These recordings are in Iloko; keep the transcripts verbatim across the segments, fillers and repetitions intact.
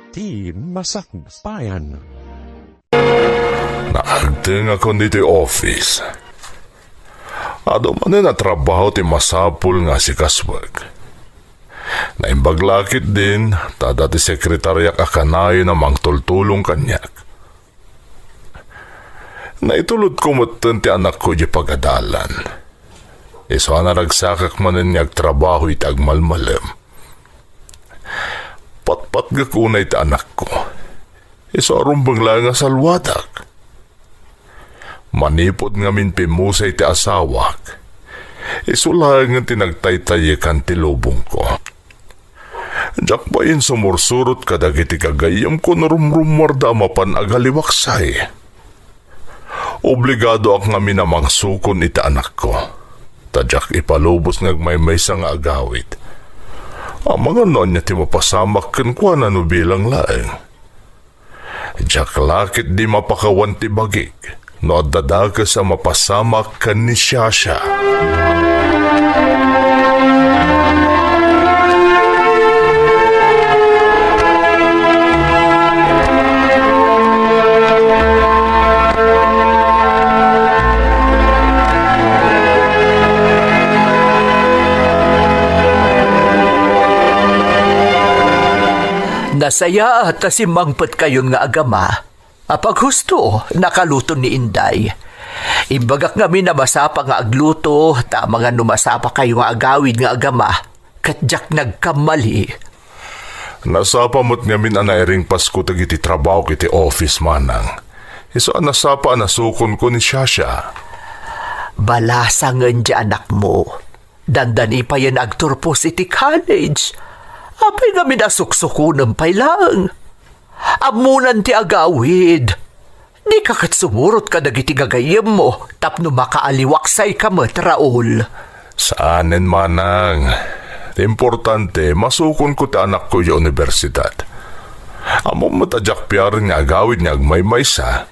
Ti Masakbayan. Naagtengakon ditoy office. Adu manen a trabaho ti masapul nga asikasuek. Naimbag la ketdin ta adda ti sekretariak a kanayon a mangtultulong kaniak. Naitulodko metten ti anakko idiay pagadalan. Isu a naragsakak manen nga agtrabaho iti agmalmalem. Patpatgek unay ti anakko. Isu a rumbeng laeng a salwadak. Manipud ngamin pimmusay ti asawak, isu laengen ti nagtaytayekan ti lubongko. Diak pay insumursurot kadagiti gagayyemko no rumrummuarda a mapan agaliwaksay. Obligadoak ngamin a mangsukon iti anakko, ta diak ipalubos nga agmaymaysa nga agawid. Amangan no ania ti mapasamak kenkuana no bilang laeng. Diak la ketdi mapakawan ti bagik no adda dakes a mapasamak ken ni Shasha. Nasayaat ta simmangpetkayon nga agama. Apaghusto, nakaluto ni Inday. Imbagak ngamin a masapa nga agluto, ta amangan no masapakayo nga agawid nga agama, ket diak nagkamali. Nasapa met ngamin a nairingpasko dagiti trabahok iti office, manang. Isu a nasapa a nasukonko ni Shasha. Balasangen ti anakmo. Dandani payen agturpos iti college. Apay ngamin a suksukonem pay laeng? Ammonan ti agawid. Dika ket sumurot kadagiti gagayyemmo tapno makaaliwaksayka met, Raul. Saanen, manang. Ti importante, masukonko ti anakko idiay universidad. Ammom met a diak piaren nga agawid nga agmaymaysa.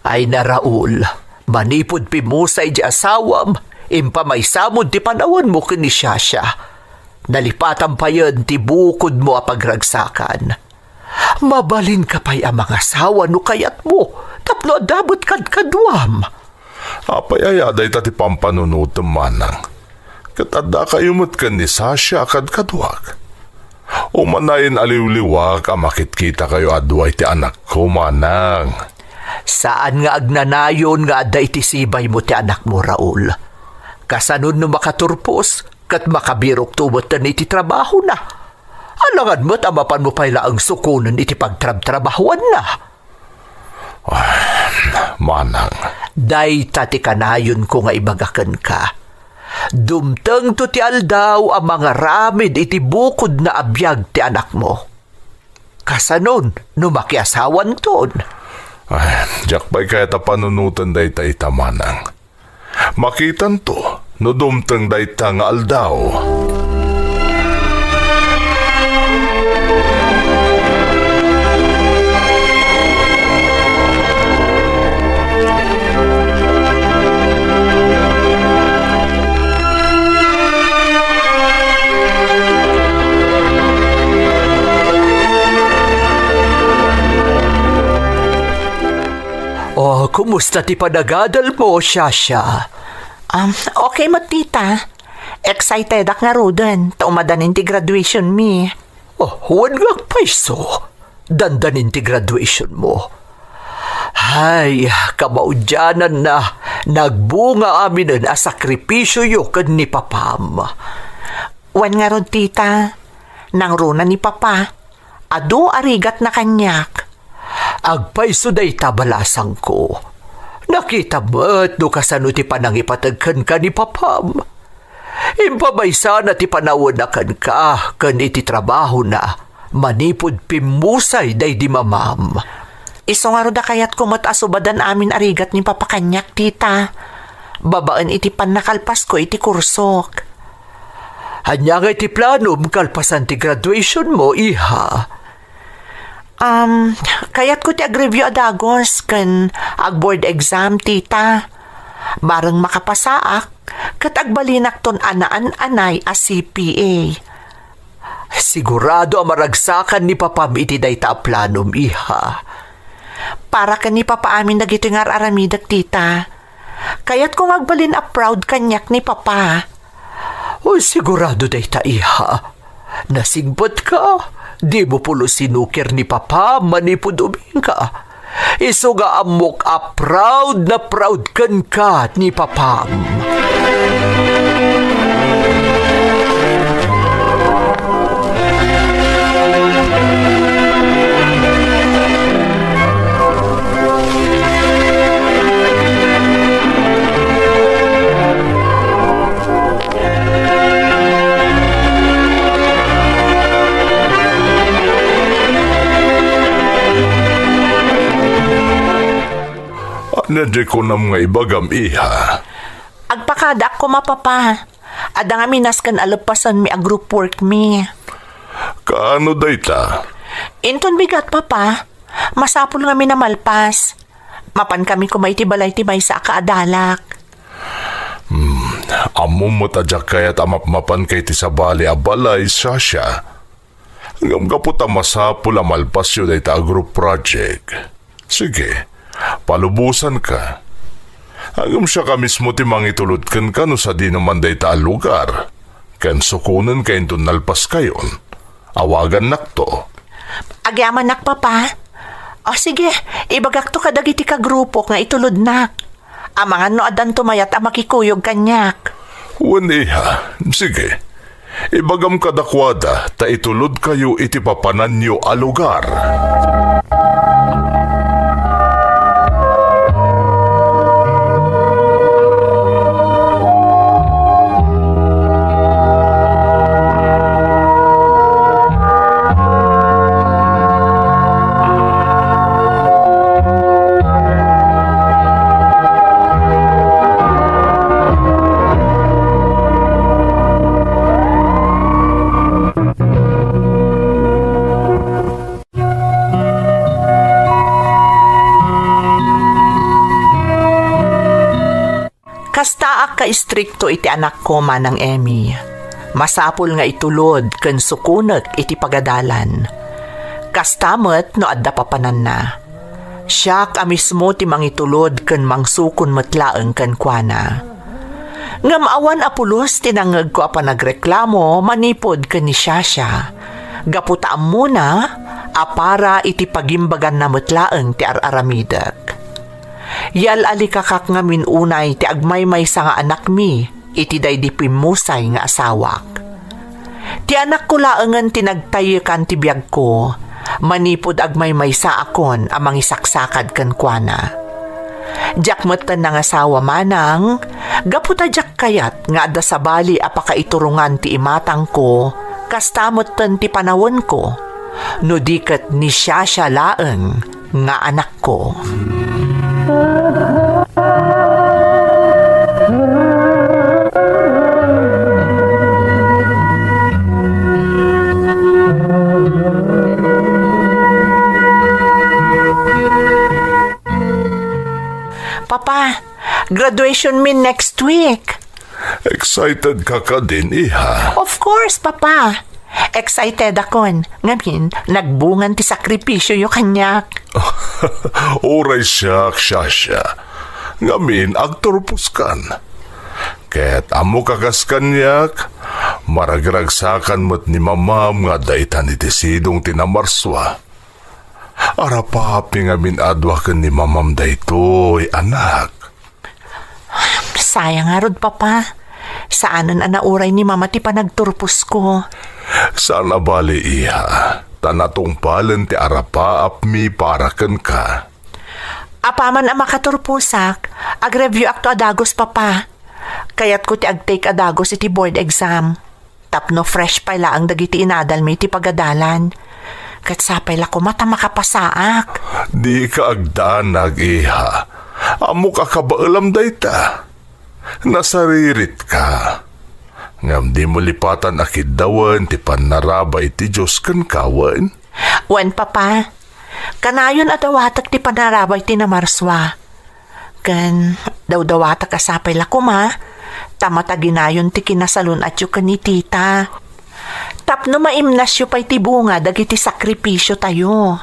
Ay na, Raul, manipud pimmusay di asawam, impamaysamon ti panawanmo ken ni Shasha. Nalipatan payen ti bukodmo a pagragsakan. Mabalinka pay a mangasawa no kayatmo, tapno adda met kadkaduam. Apay aya dayta ti pampanunotem, manang? Ket addakayo met ken ni Shasha a kadkaduak. Umanayen a liwliwak a makitkitakayo a dua iti anakko, manang. Saan nga agnanayon nga adda iti sibaymo ti anakmo, Raul. Kasanon no makaturpos ket makabirokto metten iti trabahona? Alangan met a mapanmo pay laeng sukonen iti pagtrabtrabahuanna. Ah, manang. Dayta ti kanayonko nga ibaga kenka. Dumtengto ti aldaw a mangaramid iti bukodna a biag ti anakmo. Kasanon no makiasawanton? Ay, diak pay kayat a panunoten dayta ita, manang. Makitanto no dumteng dayta nga aldaw. Oh, kumusta ti panagadalmo, Shasha? Um, okay met, tita. Excitedak ngaruden ta umadanin ti graduation mi. Oh, wen nga agpayso, dandanin ti graduation mo. Hay, kamaudiananna, nagbunga aminen a sakripisioyo ken ni papam. Wen ngarud, tita, nangruna ni papa. Adu a rigatna kaniak. Agpayso dayta, balasangko. Nakita met no kasano ti panangipateg kenka ni papam. Impamaysana ti panawenna kenka ken iti trabahona manipud pimmusay daydi mamam. Isu ngarud a kayatko met a subadan amin a rigat ni papa kaniak, tita, babaen iti pannakalpasko iti kursok. Ania ngay ti planom kalpasan ti graduation mo, iha? Um, kayatko ti agreview a dagus ken agboard exam, tita. Bareng makapasaak, ket agbalinakton a naan-anay a C P A. Sigurado a maragsakan ni Papam iti dayta a planom, iha. Para ken ni Papa amin dagitoy nga ar-aramidek, tita. Kayatko nga agbalin a proud kaniak ni Papa. Oy, sigurado dayta, iha. Nasingpetka, dimo pulos sinukir ni Papa manipud ubingka. Isu nga ammok a proud na proud kenka ni Papam. Ania diay kunam nga ibagam, iha? Agpakadaak koma, Papa. Adda nga minasken a leppasenmi a group work mi. Kaano dayta? Inton bigat, Papa. Masapul ngamin a malpas. Mapankami koma iti balay ti maysa a kaadalak. Hmm, ammom met a diak kayat a mapmapanka iti sabali a balay, Shasha. Ngem gapu ta masapul a malpasyo dayta a group project, sige, palubosanka. Ngem siaka mismo ti mangitulod kenka no sadino man dayta a lugar, ken sukonenka inton nalpaskayon. Awagannakto. Agyamannak, Papa. O sige, ibagakto kadagiti kagrupok nga itulodnak. Amangan no addanto mayat a makikuyog kaniak. Wen, iha. Sige. Ibagam kadakuada ta itulodkayo iti papananyo a lugar. Kastaak kaistrikto iti anakko, Manang Emmy. Masapul nga itulod ken sukonek iti pagadalan. Kasta met no adda papananna. Siak a mismo ti mangitulod ken mangsukon met laeng kenkuana. Ngem awan a pulos ti nangngegko a panagreklamo manipud ken ni Shasha, gapu ta ammona a para iti pagimbaganna met laeng ti ar-aramidek. Yal-alikakak ngamin unay ti agmaymaysa nga anakmi iti daydi pimmusay nga asawak. Ti anakko laengen ti nagtayekkan ti biagko, manipud agmaymaysaakon a mangisaksakad kenkuana. Diak metten nangasawa manang, gapu ta diak kayat nga adda sabali a pakaiturongan ti imatangko, kasta metten ti panawenko, no di ket ni Shasha laeng nga anakko. Papa, graduation mi next week. Excited ka kadin, iha? Of course, Papa. Excited akon. Ngamin, nagbungan ti sakripisioyo kaniak. Uray siak, Shasha. Ngamin, agturposkan. Ket ammok a kas kaniak, maragragsakan met ni Mamam nga adda itan iti sidong ti Namarsua. Arapaapmi ngamin a dua ken ni Mamam daytoy, anak. Sayang ngarud, Papa. Saanen a nauray ni Mama ti panagturposko. Saan a bali, iha, ta natungpalen ti arapaapmi para kenka. Apaman a makaturposak, agreviewakto a dagus, Papa. Kayatko ti agtake a dagus iti board exam. Tapno fresh pay laeng dagiti inadalmi iti pagadalan. Ket sapay la koma ta makapasaak. Dika agdanag, iha. Ammok a kabaelam dayta. Nasariritka. Ngem dimo lipatan a kiddawen ti pannarabay ti Dios kenka wen? Wen, Papa. Kanayon a dawatek ti pannarabay ti Namarsua. Ken dawdawatek a sapay la koma, ta mataginayon ti kinasalun-atyo ken ni Tita. Tapno maimnasyo pay ti bunga dagiti sakripisiotayo.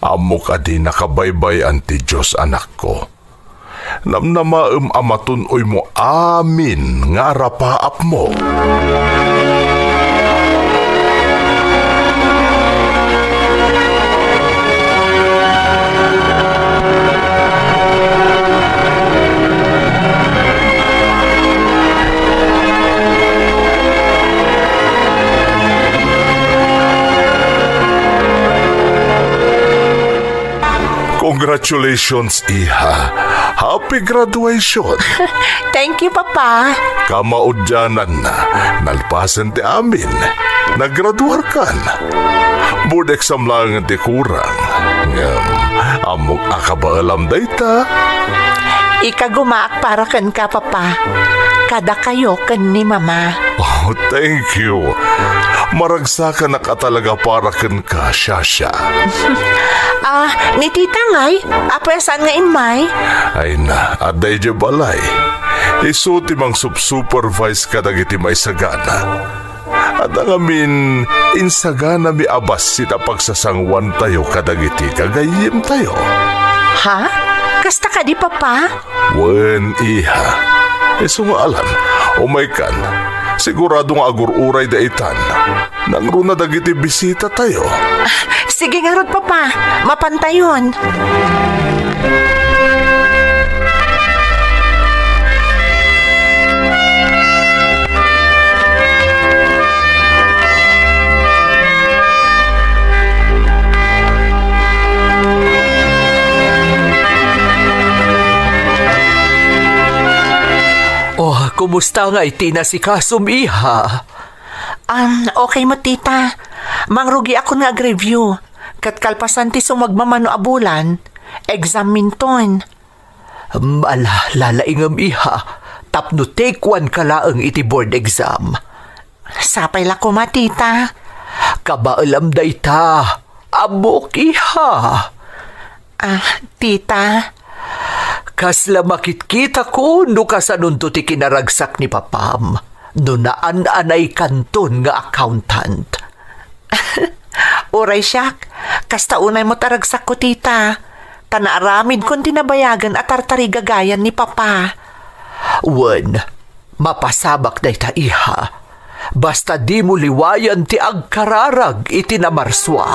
Ammok a dinaka baybay-an ti Dios, anakko. Namnamaem a matun-oymo amin nga arapaapmo. Congratulations, iha. Happy graduation. Thank you, Papa. Kamaudiananna, nalpasen ti amin. Naggraduarkan. Board exam laeng ti kurang. Ngem, ammok a kabaelam dayta. Ikagumaak para kenka, Papa. Kadakayo ken ni Mama. Oh, thank you. Maragsakanak a talaga para kenka, Shasha. Ah, ni Tita ngay, apay a saan nga immay? Ay na, adda idiay balay. Isu ti mangsupsupervise kadagiti maisagana. Adda ngamin, insaganami a bassit a pagsasanguantayo kadagiti gagayyemtayo. Ha? Kasta kadi, Papa? Wen, iha. Isu nga alan, umaykan. Sigurado nga agur-uray daytan. Nangruna dagiti bisitatayo. Ah, sige ngarud, Papa. Mapantayon. Oh, kumusta ngay ti inasikasom, iha? Um, okay met, tita. Mangrugiakon nga ag-review. Ket kalpasan ti sumagmamano a bulan, exam minton. Um, ala, lalaingem, iha. Tapno take one ka laeng iti board exam. Sapay la koma, tita. Kabaelam dayta. Ammok, iha. Ah, tita. Kasla makitkitak no kasanonto ti kinaragsak ni papam no naan-anaykanton nga accountant. Uray siak, kasta unay met a ragsakko, tita. Ta naaramidkon ti nabayagen a tartarigagayan ni papa. Wen, mapasabak dayta, iha. Basta dimo liwayan ti agkararag iti namarsua.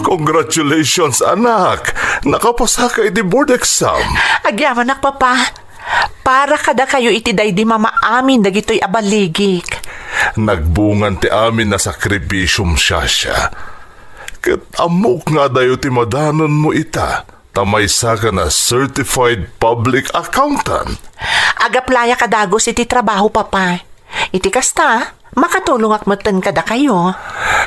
Congratulations, anak! Nakapasaka iti board exam. Agyamanak, Papa. Para kadakayo iti daydi mamaamin dagitoy a balligik. Nagbungan ti amin a sakripisiom, Shasha. Ket ammok nga adayo ti madanonmo ita. Ta maysakan a certified public accountant. Agaplayak a dagus iti trabaho, Papa. Iti kasta, makatulongak metten kadakayo.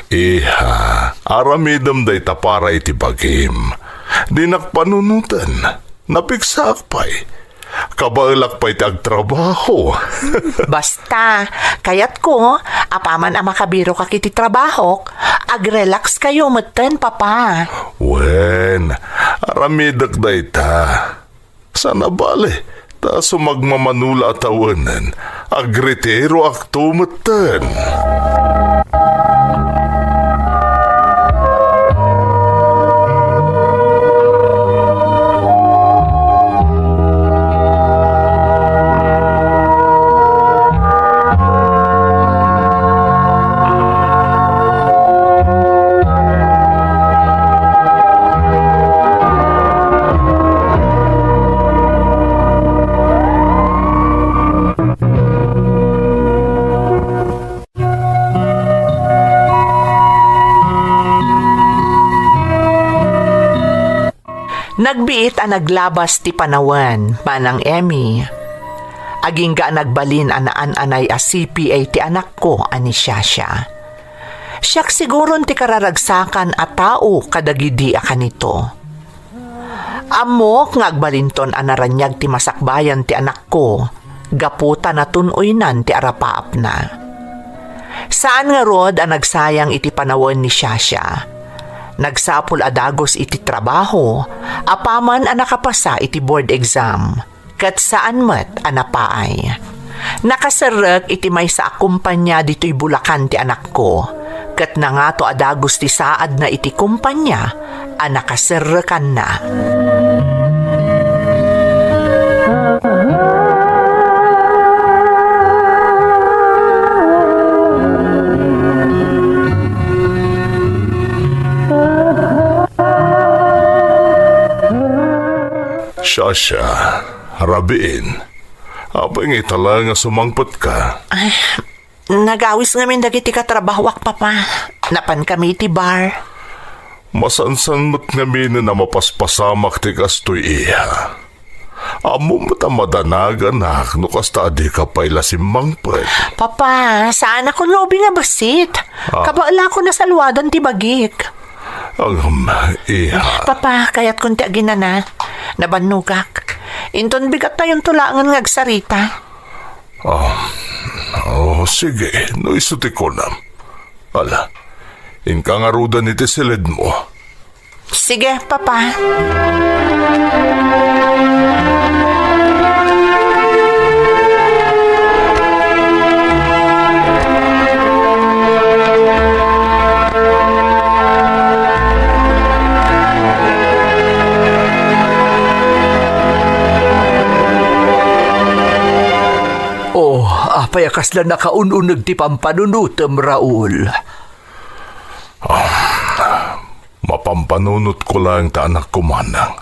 Iha, aramidem dayta para iti bagim. Dinak panunoten. Napigsaak pay. Kabaelak pay ti agtrabaho. Basta, kayatko, apaman a makabirokak iti trabahok, agrelax kayo metten, Papa. Wen, aramidek dayta. Saan a bale, ta sumagmamano la a tawenen, agretiroakto metten. Agbiit a naglabas ti panawen, Manang Emmy. Agingga a nagbalin a naan-anay a C P A ti anakko a ni Shasha. Siak siguron ti kararagsakan a tao kadagidi a kanito. Ammok nga agbalinton a naraniag ti masakbayan ti anakko gapu ta natun-oynan ti arapaapna. Saan ngarud a nagsayang iti panawen ni Shasha. Nagsapul a dagus iti trabaho, apaman a nakapasa iti board exam, ket saan met a napaay. Nakaserrek iti maysa a kumpanya ditoy Bulacan ti anakko, ket nangato a dagus ti saadna iti kumpanya a nakaserrekanna. Shasha, rabiin. Apay nga ita la nga sumangpetka? Ay, nagawis ngamin dagiti katrabahoak, Papa. Napan kami iti bar. Masansan met ngamin a mapaspasamak ti kastoy, iha. Ammom met a madanaganak no kasta a dika pay la simmangpet. Papa, saanakon nga ubi nga bassit. Ah. Kabaelakon a salwadan ti bagik. Ngem, iha. Papa, kayatkon ti aginana. Nabannogak. Inton bigattayonto laengen nga agsarita. Ah, oh, sige, no isu ti kunam. Ala, inka ngaruden iti silidmo. Sige, Papa. Oh, apay a kasla nakaun-uneg ti pampanunotem, Raul? Ah, mapampanunotko laeng ta anakko, Manang.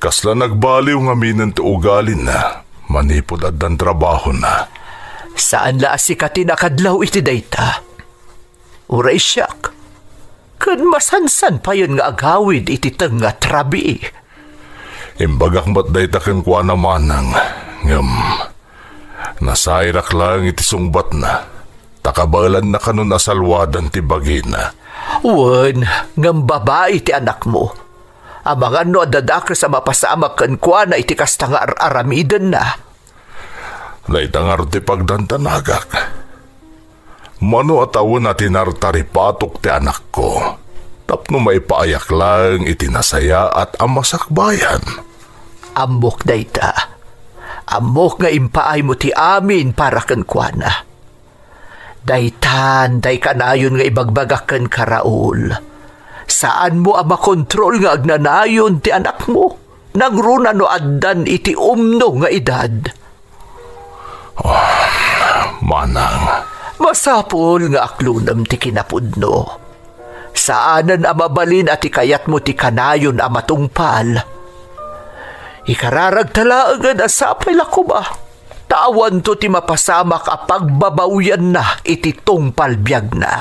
Kasla nagbaliw ngaminen ti ugalina manipud addan trabahona. Saan la a sika ti nakadlaw iti dayta. Uray siak, ken masansan payen nga agawid iti tengnga a rabii. Imbagak met dayta kenkuana, Manang, ngem nasairak laeng iti sungbatna, ta kabaelanna kanon a salwadan ti bagina. Wen, ngem babai ti anakmo. Amangan no adda dakes a mapasamak kenkuana iti kasta nga ar-aramidenna. Dayta ngarud ti pagdandanagak. Mano a tawen a tinartaripatok ti anakko tapno maipaayak laeng iti nasayaat a masakbayan. Ammok dayta. Ammok nga impaaymo ti amin para kenkuana. Daytan, dayta kanayon nga ibagbagak kenka, Raul. Saanmo a makontrol nga agnanayon ti anakmo. Nangruna no addan iti umno nga edad. Ah, Manang. Masapul nga aklonem ti kinapudno. Saanen a mabalin a ti kayatmo ti kanayon a matungpal. Ikararagta laengen a sapay la koma ta awanto ti mapasamak a pagbabawianna iti tungpal biagna.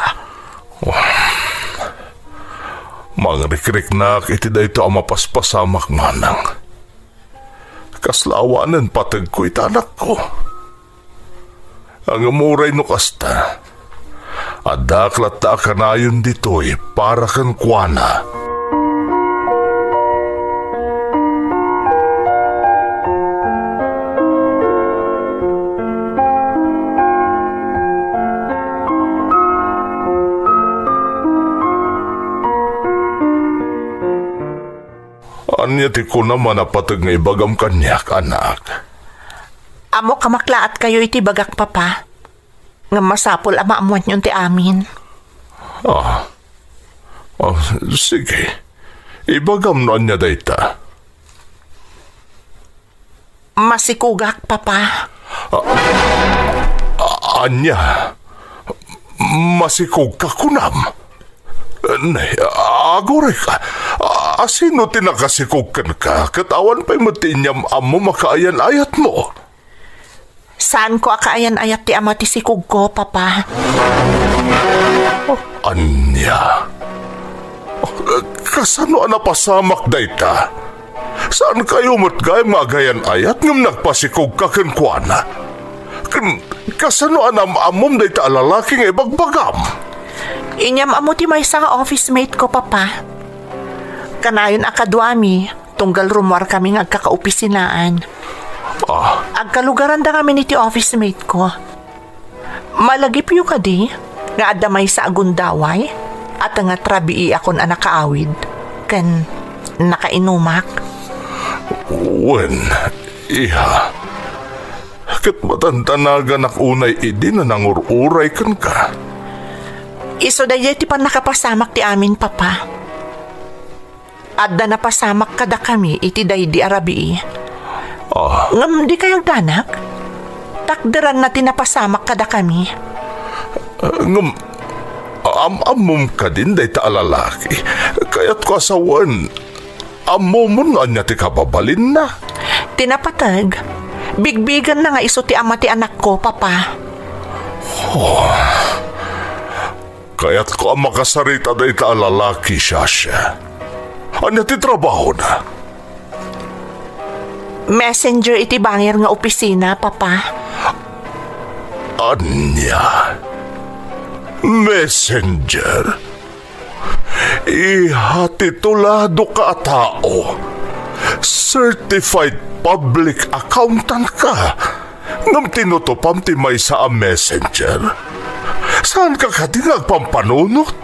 Mangrikriknak iti daytoy a mapaspasamak, Manang. Kasla awanen pategko iti anakko. Ngem uray no kasta, addaak latta a kanayon ditoy para kenkuana. Ania ti kunam a napateg nga ibagam kaniak, anak? Ammok a maklaatkayo iti bagak, Papa. Ngem masapul a maammoanyon ti amin. Ah. Ah, sige. Ibagam no ania dayta. Masikogak, Papa. Ah, ah, ania? Masikogka, kunam? Nay, aguray ka. A-, asino ti nakasikog kenka? Ket awan pay met ti inyam-ammom a kaayan-ayatmo? Saanko a kaayan-ayat ti ama ti sikogko, Papa. Ania? Kasano a napasamak dayta? Saankayo met gayam nga agayan-ayat ngem nagpasikogka kenkuana? Ken kasano a nam-ammom dayta a lalaki nga ibagbagam? Inyam-ammo ti maysa nga office mate ko, Papa. Kanayon a kaduami, tunggal rummuarkami nga agkakaopisinaan. Ah. Agkalugaranda ngamin iti office mate ko. Malagipyo kadi nga adda maysa a gundaway? Atengat rabiiakon a nakaawid ken nakainumak. Wen, iha. Ket madandanaganak unay idi a nangur-uray kenka. Isu daydiay ti pannakapasamak ti amin, Papa. Adda napasamak kadakami iti daydi a rabii. Ah. Ngem dikay agdanag? Takderanna ti napasamak kadakami. Ah, ngem, am-ammom kadin dayta a lalaki? Kayatko a sawen, ammomon nga ania ti kababalinna? Ti napateg, bigbigenna nga isu ti ama ti anakko, Papa. Oh. Kayatko a makasarita dayta a lalaki, Shasha. Ania ti trabahona? Messenger iti bangir nga opisina, Papa. Ania? Messenger? Iha, tituladoka a tao. Certified public accountant ka. Ngem tinutupam ti maysa a messenger? Saanka kadi nga agpampanunot?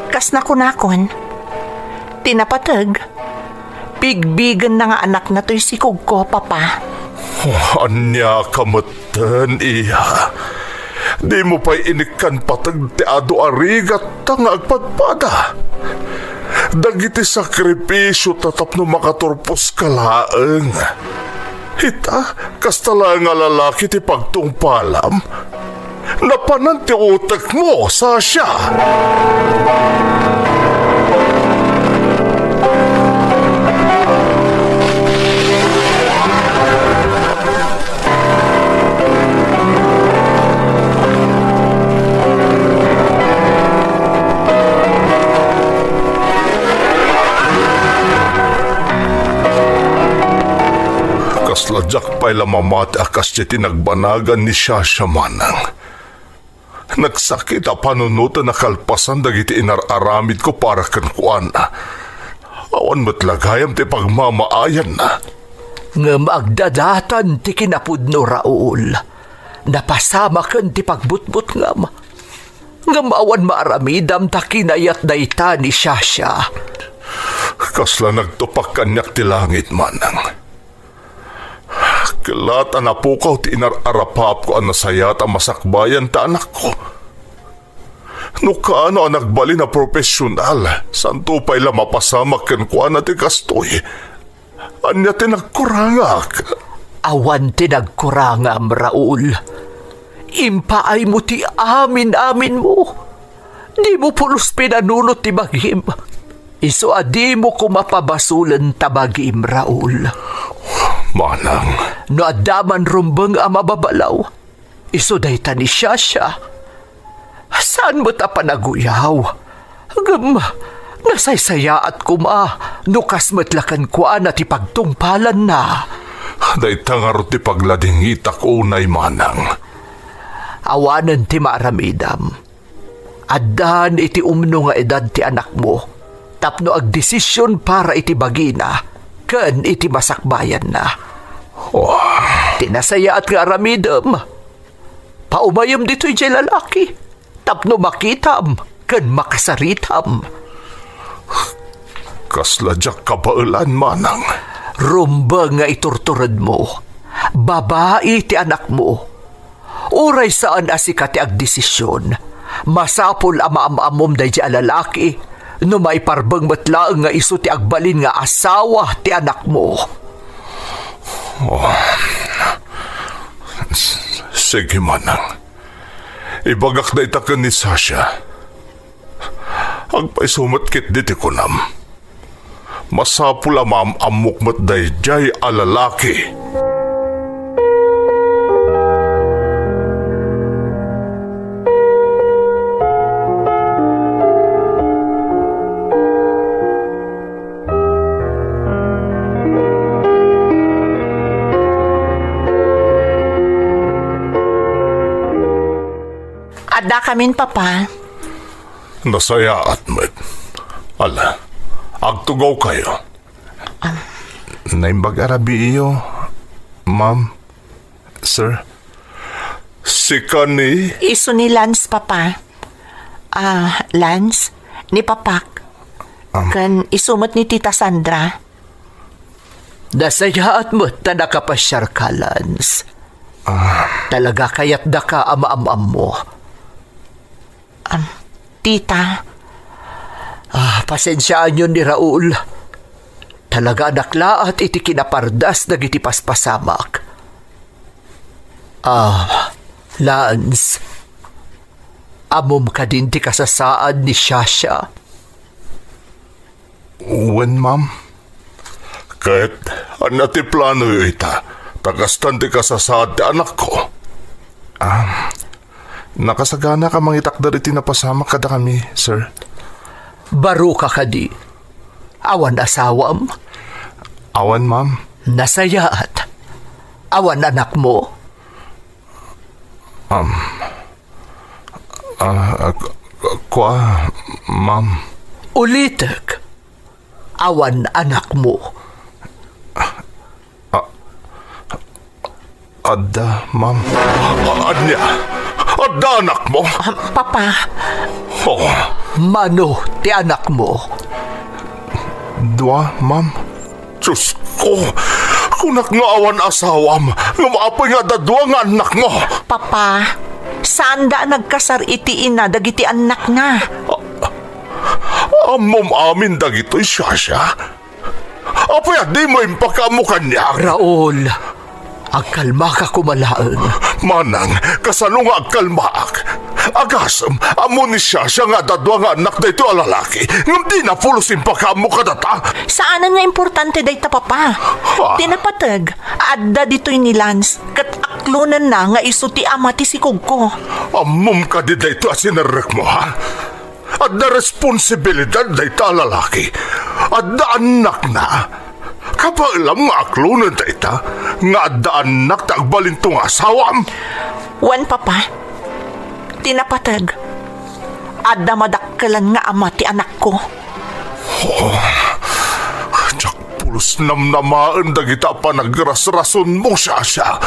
Kas nakunakon, ti napateg, bigbigenna nga anakna toy sikogko, Papa. Oh, ania ka metten, iha? Dimo pay inikkan pateg ti adu a rigatta nga agpadpada. Dagiti sakripisio ta tapno makaturposka laeng. Ita, kasta laeng a lalaki ti pagtungpalam. Napanan ti utekmo, Sasha. Kasla diak pay la mamati a kas iti nagbanagan ni Shasha, manang. Nagsakit a panunoten a kalpasan dagiti inar-aramidko para kenkuana. Awan met la gayam ti pagmamaayanna. Ngem agdadatan ti kinapudno, Raul. Napasamaken ti pagbutbutngam. Ngem awan maaramidam ta kinayat dayta ni Shasha. Kasla nagtupak kaniak ti langit, manang. Ket la ta napukaw ti inar-arapaapko a nasayaat a masakbayan ta anakko. No kaano a nagbalin a profesional, saanto pay la mapasamak kenkuana ti kastoy. Ania ti nagkurangak? Awan ti nagkurangam, Raul. Impaaymo ti amin-aminmo. Dimo pulos pinanunot ti bagim. Isu a dimo koma pabasolen ta bagim, Raul. Manang. No adda man rumbeng a mababalaw, isu dayta ni Shasha. Saan met a panaguyaw. Ngem, nasaysayaat koma no kas met la kenkuana ti pagtungpalanna. Dayta ngarud ti pagladingitak unay, manang. Awanen ti maaramidam. Addan iti umno nga edad ti anakmo tapno agdesisyon para iti bagina ken iti masakbayanna. Oh. Ti nasayaat nga aramidem, paumayem ditoy diay lalaki tapno makitam ken makasaritam. Kasla diak kabaelan, manang. Rumbeng nga iturturedmo. Babai ti anakmo. Uray saan a sika ti agdesisyon, masapul a maam-ammom daydiay a lalaki no maiparbeng met laeng nga isu ti agbalin nga asawa ti anakmo. Oh. S-, sige, manang. Ibagak dayta ken ni Sasha. Agpayso met ketdi ti kunam. Masapul a maam-ammok met daydiay a lalaki. Dakamin, Papa. Nasayaat met. Ala, agtugawkayo. Naimbag a rabiiyo, ma'am, sir. Sika ni? Isu ni Lance, Papa. Ah, Lance, ni Papak. Am. Ken isu met ni Tita Sandra. Nasayaat met ta nakapasiarka, Lance. Ah. Talaga kayatdaka a maam-ammo. Am, Tita. Ah, pasensiaanyon ni Raul. Talaga a naklaat iti kinapardas dagiti paspasamak. Ah, Lance, ammom kadin ti kasasaad ni Shasha? Wen, ma'am. Ket ania ti planoyo ita? Ta kastan ti kasasaad ti anakko. Ah, nakasagana ka mangitakder iti napasamak kadakami, sir. Baroka kadi? Awan asawam? Awan, ma'am. Nasayaat. Awan anakmo? Um, ah, ah, ku-, kua, ma'am. Ulitek. Awan anakmo. Ah, adda, ma'am. A-, ania? Adda anakmo? Ah, Papa. Oh. Mano ti anakmo? Dua, ma'am. Diosko, kunak nga awan asawam, ngem apay nga adda dua nga annakmo? Papa, saanda a nagkasar iti ina dagiti annakna. Ammom amin dagitoy, Shasha? Apay a dimo impakaammo kaniak? Raul, agkalmaka koma laeng. Manang, kasano nga agkalmaak? Agasem, ammo ni Shasha nga adda dua nga annak daytoy a lalaki, ngem dina pulos impakaammo kadata. Saanen nga importante dayta, Papa. Ah. Ti napateg, adda ditoy ni Lance, ket aklonenna nga isu ti ama ti sikogko. Ammom kadi daytoy a sinerrekmo, ha? Adda responsibilidad dayta a lalaki. Adda annakna. Kabaelam nga aklonen dayta nga adda annak ti agbalinto nga asawam. Wen, Papa, ti napateg, adda madakkelan nga ama ti anakko. Oh, diak pulos namnamaen dagita a panagrasrasonmo, Shasha.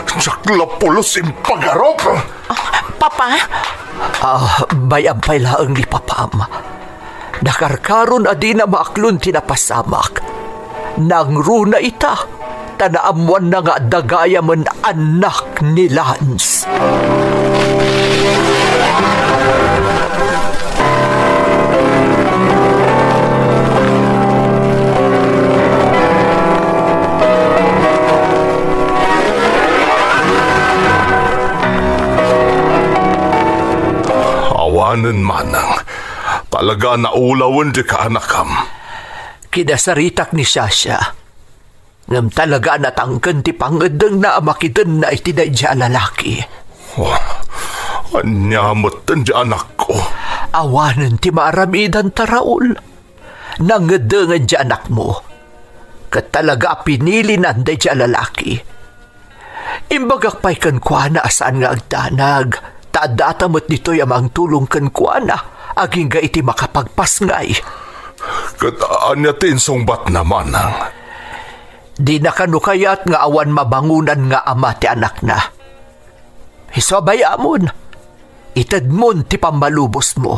Diak la pulos impagarup. Ah, Papa? Ah, bay-am pay laeng ni Papam. Nakarkaron a dina maaklon ti napasamak. Nangruna ita, ta naammoanna nga adda gayamen annak ni Lance. Awanen, manang. Talaga a naulawen dika anakam. Kinasaritak ni Shasha. Ngem talaga a natangken ti pangngeddengna a makidenna iti daydiay a lalaki. Oh, ania metten ti anakko? Awanen ti maaramidanta, Raul. Nangngeddengen ti anakmo. Ket talaga a pinilinan daydiay a lalaki. Imbagak pay kenkuana a saan nga agdanag, ta addata met ditoy a mangtulong kenkuana, agingga iti makapagpasngay. Ket ania ti insungbatna, manang? Dina kano kayat nga awan mabangonan nga ama ti anakna. Isu a bay-amon, itedmon ti pammalubosmo.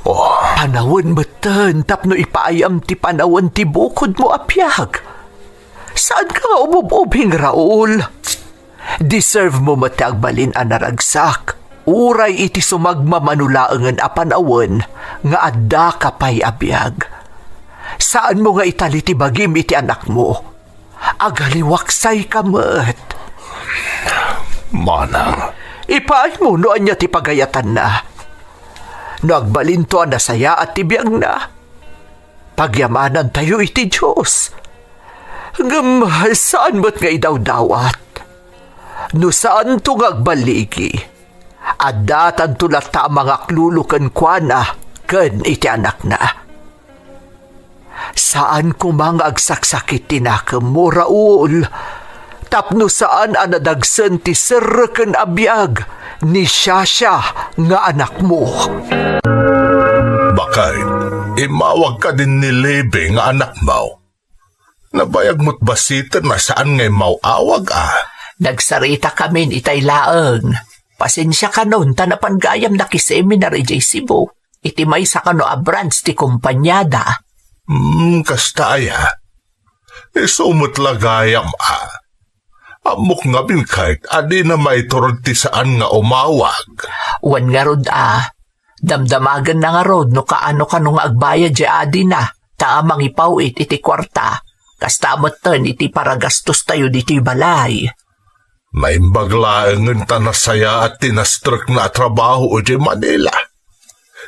Oh. Panawen metten tapno ipaayam ti panawen ti bukodmo a biag. Saanka nga umub-ubing, Raul. Deserve mo met ti agbalin a naragsak, uray iti sumagmamano laengen a panawen nga addaka pay a biag. Saanmo nga itali ti bagim iti anakmo. Agaliwaksayka met. Manang. Ipaaymo no ania ti pagayatanna. No agbalinto a nasayaat ti biagna, pagyamanantayo iti Dios. Ngem saan met nga idawdawat. No saanto nga agballigi, addatanto latta a mangaklulo kenkuana ken iti anakna. Saan koma nga agsaksakit ti nakemmo, Raul. tapno saan a nadagsen ti serreken a biag ni siasia nga anakmo. Bakay, immawag kadin ni Levi nga anakmo. Nabayag met basiten a saan nga immaw-awag a. Nagsarita kamin itay laeng. Pasensia kanon ta napan gayam nakiseminar idiay Cebu. Iti maysa kano a branch ti kompaniada. Hmm, kasta aya. Isu met la gayam a. Ammok ngamin ket a dina maiturod ti saan nga umawag. Wen ngarud a, damdamagenna ngarud no kaano kano nga agbayad diay adina, ta a mangipaw-it iti kuarta, kasta metten iti paragastostayo ditoy balay. Naimbag laengen ta nasayaat ti nastrekna a trabaho idiay Manila.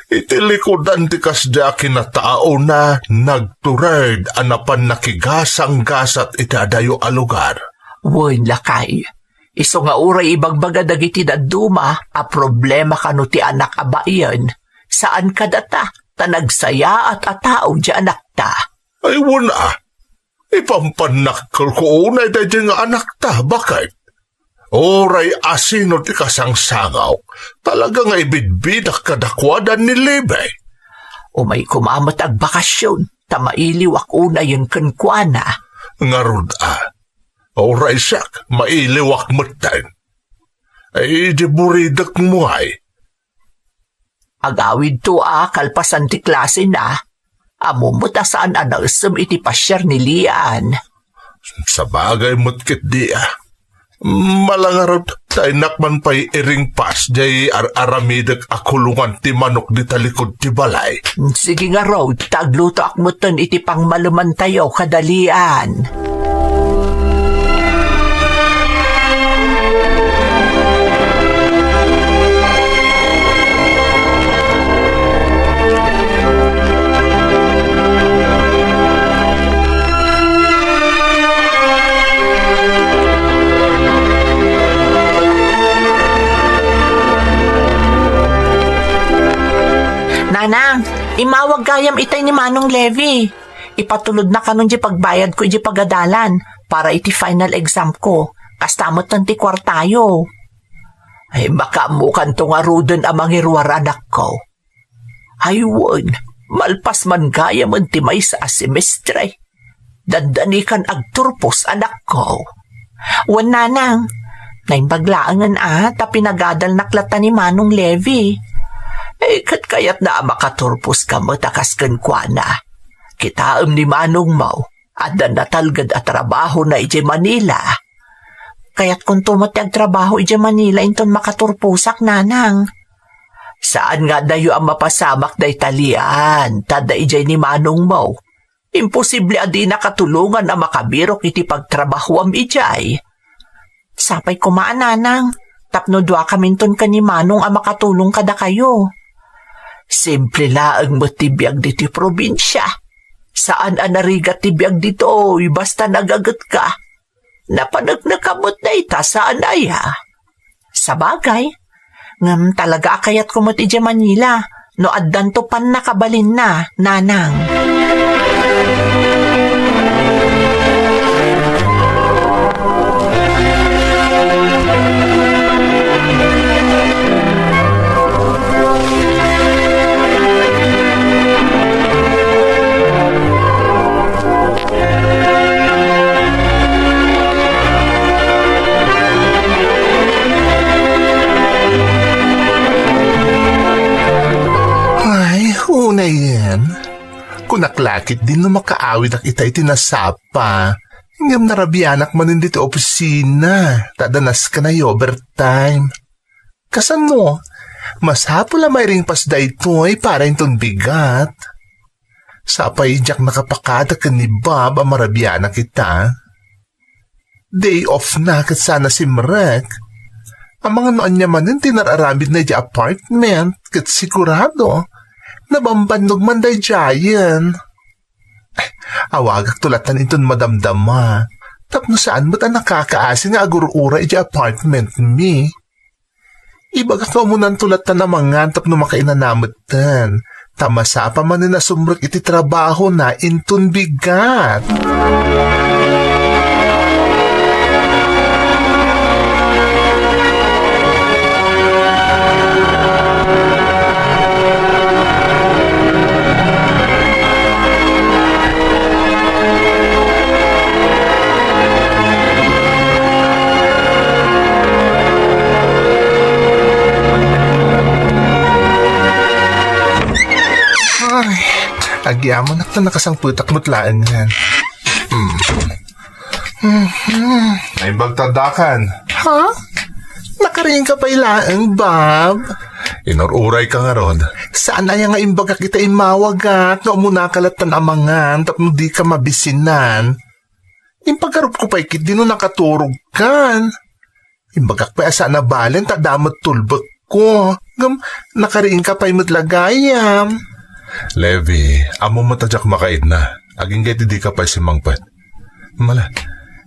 Iti likudan ti kasdi a kinataona, nagtured a napan nakigasanggasat iti adayo a lugar. Wen, lakay. Isu nga uray ibagbaga dagiti dadduma a problema kano ti anak a baien, saan kadata, ta nagsayaat a tao diay anakta. Ay, wen a. Ipampannak ko unay daydiay nga anakta, baket. Uray asino ti kasangsangaw, talaga nga ibidbidak kadakuada ni Levi. Umay koma met agbakasyon, ta mailiwak unayen kenkuana. Ngarud a, uray siak, mailiwak metten. Ay, di buridek mo ay. Agawidto a kalpasan ti klasena. Ammom met a saan a naessem iti pasiar ni Lian. Sabagay met ketdi a. Malangarud, ta innak man pay iringpas diay ar-aramidek a kulongan ti manok dita likud ti balay. Sige ngarud, ta aglutoak metten iti pangmalemantayo kada Lian. Nanang, immawag gayam itay ni Manong Levi. Ipatulodna kanon diay pagbayadko idiay pagadalan para iti final examko. Kasta metten ti kuartayo. Ay, makaammokanto ngaruden a mangiruar, anakko. Ay, wen, malpas man gayamen ti maysa a semestre. Dandanikan agturpos, anakko. Wen, nanang, naimbag laengen a ta pinagadalnak latta ni Manong Levi. Eh, ket kayatna a makaturposka met a kas kenkuana. Kitaem ni manongmo, adda natalged a trabahona idiay Manila. Kayatkonto met ti agtrabaho idiay Manila inton makaturposak, nanang. Saan nga adayo a mapasamak dayta, Lian, ta adda idiay ni manongmo. Imposible a dinaka tulongan a makabirok iti pagtrabahoam idiay. Sapay koma a, nanang, tapno duakaminton ken ni manong a makatulong kadakayo. Simple laeng met ti biag ditoy probinsia. Saan a narigat ti biag ditoy, basta nagagetka. Napanekneka met dayta, saan aya? Sabagay, ngem talaga a kayatko met idiay Manila no addanto pannakabalinna, nanang. Ay, unayen. Kunak la ketdin no makaawidak itay ti nasapa. Ngem narabianak manen ditoy opisina, ta adda nasken a overtime. Kasano? Masapul a mairingpas daytoy para inton bigat. Sapay diak nakapakada ken ni Bob a marabianak ita. Day off na ket sana simrek. Amangan no ania manen ti nararamidna idiay apartment ket sigurado nabambannog man daydiayen. Awagakto latta inton madamdama tapno saan met a nakakaasi nga agur-uray idiay apartment mi. Ibagak nga umunanto latta a mangan tapno makainana metten. Ta masapa manen a sumrek iti trabahona inton bigat. Agyamanak ta nakasangpetak met laengen. Hmm. Mhm. Naimbag ta addakan. Ha? Nakariingka pay laeng, Bob? Inur-urayka ngarud. Saan aya nga imbagak ita immawagak nga umunaka latta amangan tapno dika mabisinan? Impagarupko pay ketdi no nakaturogkan. Imbagak pay a saan a balen ta adda met tulbekko. Ngem nakariingka pay met la gayam. Levi, ammom met a diak makaidna. Agingga iti dika pay simmangpet. Mala,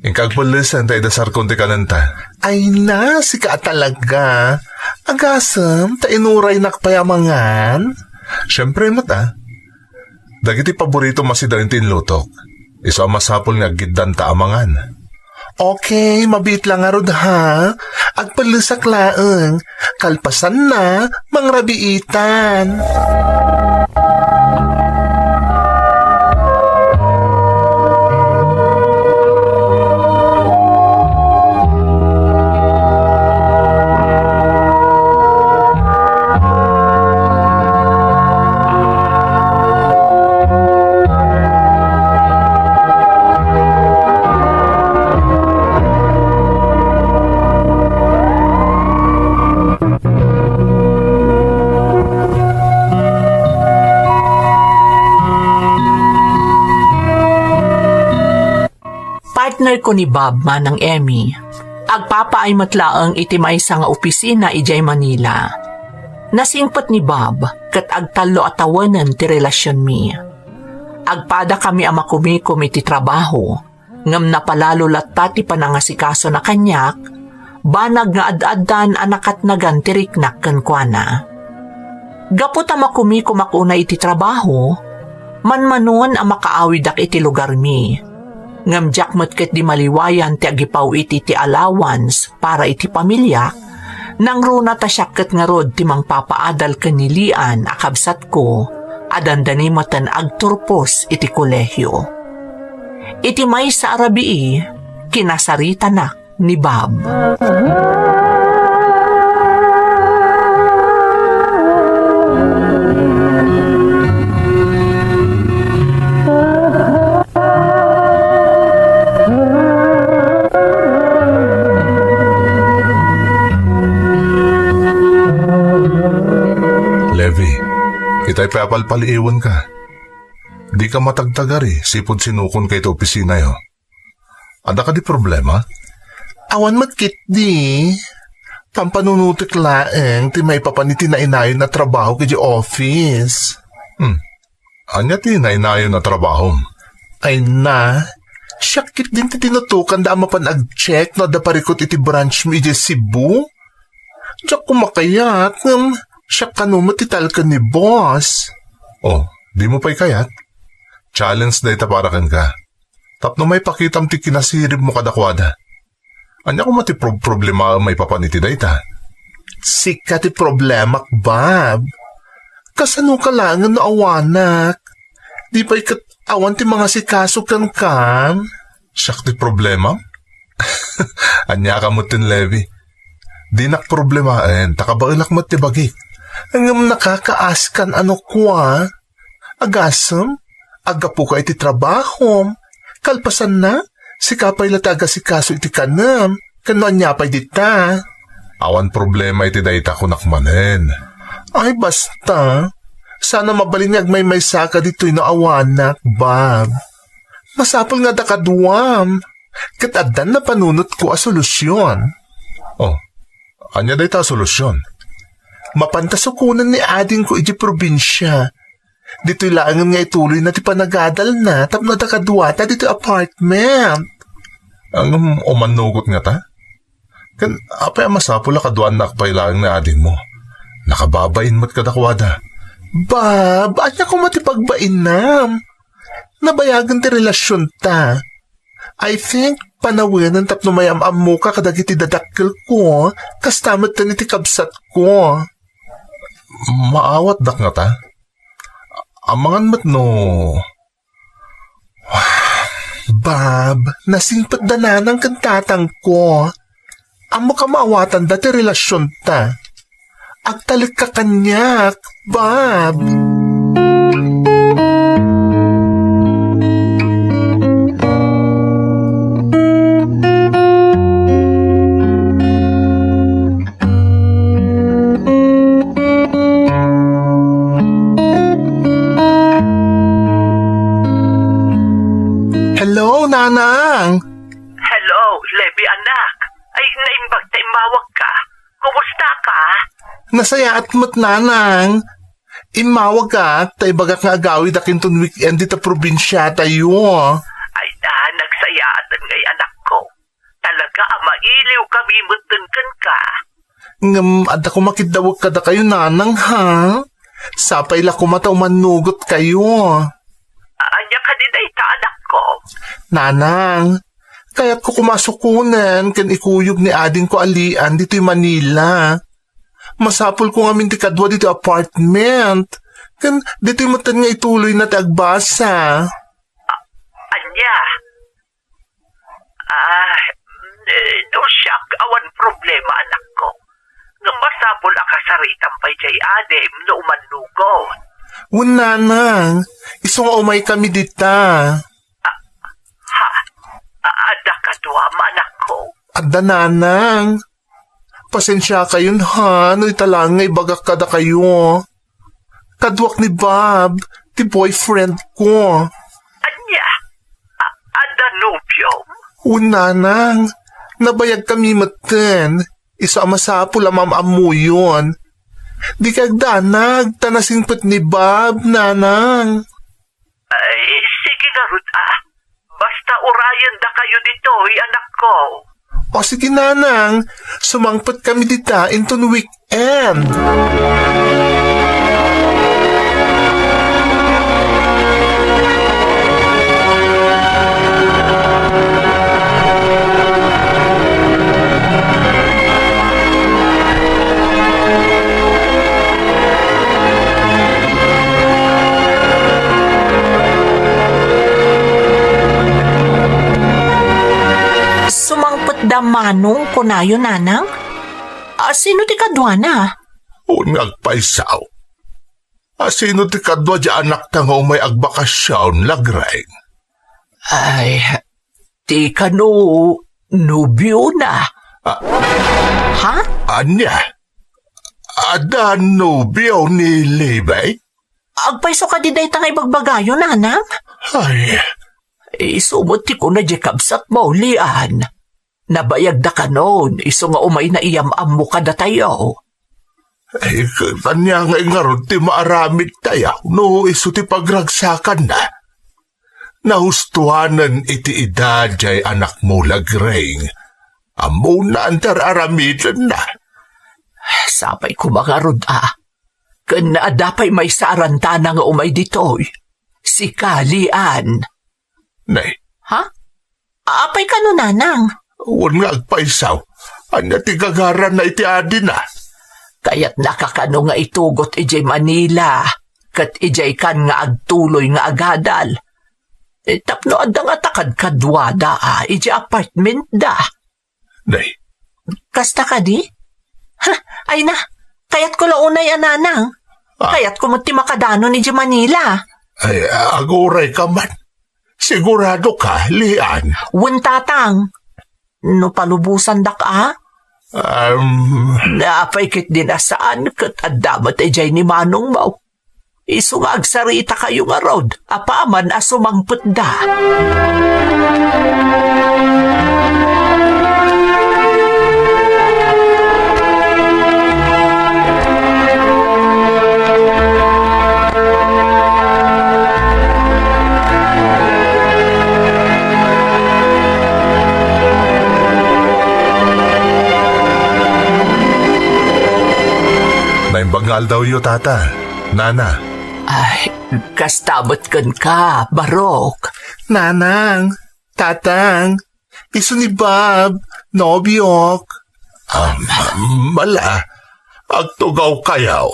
inka agpellesen ta idasarkon ti kanenta. Ay na, sika a talaga. Agasem ta inuraynak pay amangan? Siempre met a. Dagiti paborito masidaen ti inlutok. Isu a masapul nga aggiddanta amangan. Okay, mabiit la ngarud ha. Agpellesak laeng. Kalpasanna, mangrabiitan. Partner ko ni Bob, Manang Emmy. Agpapaay met laeng iti maysa nga opisina idiay Manila. Nasingpet ni Bob ket agtallo a tawenen ti relasionmi. Agpadakami a makumikom iti trabaho, ngem napalalo latta ti panangasikasona kaniak, banag nga ad-addan a nakatnagan ti riknak kenkuana. Gapu ta makumikomak unay iti trabaho, manmanon a makaawidak iti lugarmi. Ngem diak met ketdi maliwayan ti agipaw iti, ti allowance para iti pamiliak, nangruna ta siak ket ngarud ti mangpapaadal ken ni Lian a kabsatko a dandani metten agturpos iti kolehio. Iti maysa a rabii, kinasaritanak ni Bob. Levi, itay pay a palpaliiwenka. Dika matagtagari, sipud sinukonka iti opisinayo. Adda kadi problema? Awan met ketdi. Pampanunotek laeng ti maipapan iti nainayon a trabaho idiay office. Hmm. Ania ti nainayon a trabahom? Ay na, siak ketdin ti tinutokanda a mapan ag-check no adda parikut iti branch mi idiay Cebu. Diak koma kayat, ngem siak kano met ti talken ni boss. Oh, dimo pay kayat? Challenge dayta para kenka. Tapno maipakitam ti kinasiribmo kadakuada. Ania koma ti prob-, problemaem maipapan iti dayta? Sika ti problemak, Bob. Kasanoka laengen no awanak? Di pay ket awan ti mangasikaso kenka? Siak ti problema? Ania ka met ten, Levi? Dinak problemaen, ta kabaelak met ti bagik. Ngem nakakaaskan a no kua? Agasem, aggapuka iti trabahom. Kalpasanna, sika pay la ti agasikaso iti kanem, ken no ania pay dita. Awan problema iti dayta, kunak manen. Ay, basta. Saan a mabalin nga agmaymaysaka ditoy no awanak, Bob. Masapul nga adda kaduam. Ket addan napanunotko a solusion. Oh, ania dayta a solusion? Mapanta sukonen ni adingko idiay probinsia. Ditoy laengen nga ituloyna ti panagadalna tapno adda kaduata ditoy apartment. Ngem umannugot ngata? Ken apay a masapul a kaduaannak pay laeng ni adingmo? Nakababain met kadakuada. Bob, ania koma ti pagbainam? Nabayagen ti relasionta. I think, panawenen tapno mayam-ammoka kadagiti dadakkelko, kasta metten iti kabsatko. Maawatdak ngata? Amangan met no... Bob, nasingpetda nanang ken tatangko. Ammok a maawatanda ti relasionta. Agtalekka kaniak, Bob. Nanang! Hello, Levi anak. Ay, naimbag ta immawag ka. Kumusta ka? Nasayaat met, Nanang. Immawagak ta ibagak nga agawidak inton weekend dita probinsiatayo. Ay na, nagsayaat ngay anak ko. Talaga a mailiw kami metten kenka. Ngem adda koma kiddawek kadakayo, Nanang, ha? Sapay la koma ta umannugotkayo. Ania kadi dayta, anak ko? Nanang, kayatko koma a sukonen ken ikuyog ni adingko a Lian ditoy Manila. Masapulko ngamin ti kadua ditoy apartment. Ken ditoy metten nga ituloyna ti agbasa. A-, ania? Ah, eh, no siak, awan problema, anak ko. Ngem masapul a kasaritam pay diay adim no umannugot. Wen, Nanang, isu nga umaykami dita. Ah, ha? Ah, adda kaduam, anak ko? Adda, Nanang. Pasensiakayon, ha, no ita laeng nga ibagak kadakayo. Kaduak ni Bob, ti boyfriend ko. Ania? A-, adda nobiom? Wen, Nanang, nabayagkami metten. Isu a masapul a maam-ammoyon. Dika agdanag, ta nasingpet ni Bob, Nanang. Ay, sige ngarud, ah. Basta urayendakayo ditoy, anak ko. O sige, Nanang. Sumangpet kami dita inton weekend. Sumangpet da Manong, kunayo, Nanang? A, sino ti kaduana? Wen nga agpaysaw. A, sino ti kadua diay anakta nga umay agbakasion, Lagreng? Ay, ti kano nobiona. Ah. Ha? Ania? Adda nobio ni Levi? Agpayso kadi dayta nga ibagbagayo, Nanang? Ay. Isu met ti kuna diay kabsatmo, Lian. Nabayagda kanon, isu nga umayna iyam-ammo kadatayo. Ay, ket ania ngay ngarud ti maaramidtayo no isu ti pagragsakanna? Nahustoanen iti edad diay anakmo, Lagreng. Ammona ti ar-aramidenna. Sapay koma ngarud a. Ken adda pay maysa a rantana nga umay ditoy. Sika, Lian. Nay. Ha? Apay kano, Nanang? Wen nga agpaysaw. Ania ti gagaranna iti adina? Kayatnaka kano nga itugot idiay Manila, ket idiay kan nga agtuloy nga agadal. Eh, tapno adda nga ta kadkaduada, ah, idiay apartment da. Nay. Kasta kadi? Ha, ay na, kayatko la unay a, Nanang. Ah. Kayatko met ti makadanon idiay Manila. Ay, aguray ka man. Sigurado ka, Lian? Wen, Tatang. No palubosandak a? Um. Apay ketdin a saan ket adda met idiay ni manongmo. Isu nga agsaritakayo ngarud, apaman a sumangpetda. Naimbag nga aldawyo, Tata. Nana. Ay, kasta met kenka, Barok. Nanang, Tatang, isu ni Bob, nobiok. Um, mala, agtugawkayo.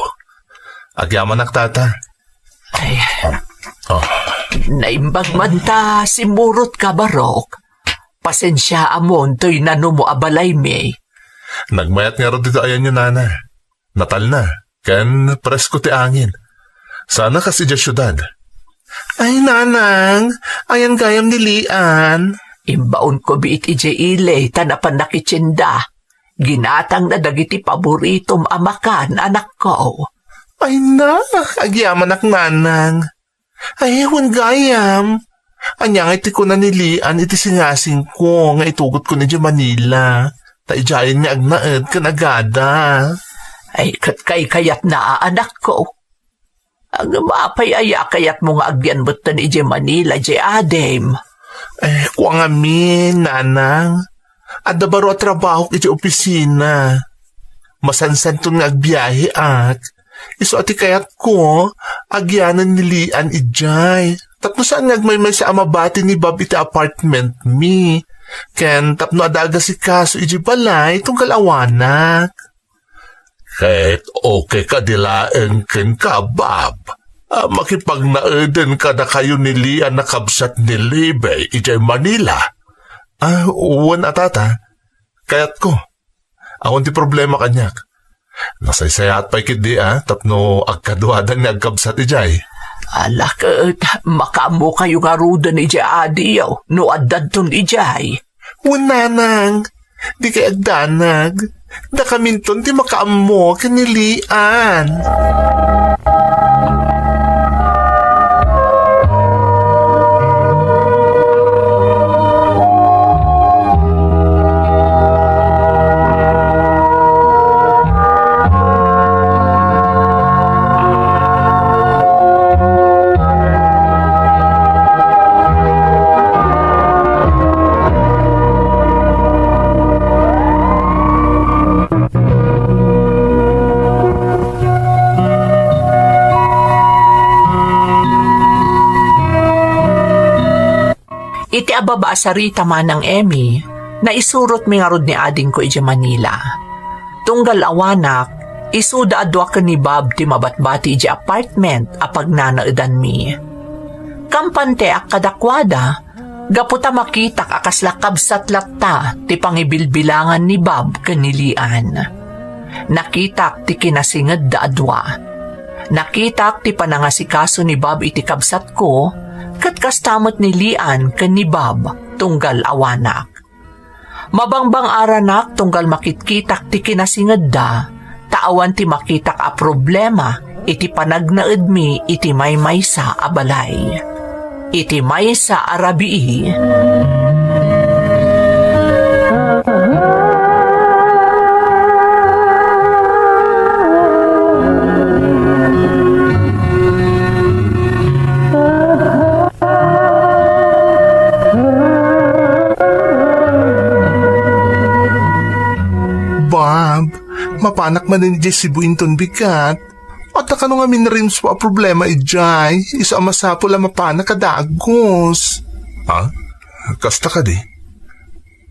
Agyamanak, Tata. Ay. Oh. Naimbag man ta simmurotka, Barok. Pasensiaamon toy nanumo a balaymi. Nagmayat ngarud ditoy ayanyo, Nana. Natalna, ken presko ti angin. Saan a kas idiay siudad. Ay, Nanang, ayan gayam ni Lian. Imbaonko biit idiay ili ta napan nakitienda. Ginatangna dagiti paboritom a makan, anakko. Ay na, agyamanak, Nanang. Ay, wen gayam. Ania ngay ti kuna ni Lian iti singasingko nga itugotko idiay Manila? Ta idiayen nga agnaed ken agada. Ay, ket kaykayatna a anakko. Ngem apay aya a kayatmo nga agyan metten idiay Manila, idiay adim? Eh, kua ngamin, nanang. Adda baro a trabahok idiay opisina. Masansanton nga agbiaheak. Isu a ti kayatko, agyanen ni Lian idiay. Tapno saan nga agmaymaysa a mabati ni Bob iti apartment mi. Ken tapno adda agasikaso idiay balay, tunggal awanak. Ket okay kadi laeng kenka, Bob, a makipagnaeden kadakayo ni Lian a kabsat ni Libby idiay Manila? Ah, wen a, tata. Kayatko. Awan ti problema kaniak. Nasaysayaat pay ketdi a tapno agkaduada nga agkabsat idiay. Ala ket, makaammokayo ngaruden idiay adiyo no addanton idiay. Wen, nanang, dikay agdanag. Dakaminton ti makaammo ken ni Lian. Iti ababa a sarita, Manang Emmy, naisurotmi ngarud ni adingko idiay Manila. Tunggal awanak, isuda a dua ken ni Bob ti mabatbati idiay apartment a pagnanaedanmi. Kampanteak kadakuada, gapu ta makitak a kasla kabsat latta ti pangibilbilangan ni Bob ken ni Lian. Nakitak ti kinasingedda a dua. Nakitak ti panangasikaso ni Bob iti kabsatko, ket kasta met ni Lian ken ni Bob tunggal awanak. Mabangbang-aranak tunggal makitkitak ti kinasingedda, ta awan ti makitak a problema iti panagnaedmi iti maymaysa a balay. Iti maysa a rabii. Bob, mapanak manen idiay Cebu inton bigat. Adda kano ngamin rimswa a problema idiay, isu a masapul a mapanak a dagus. Ha? Kasta kadi?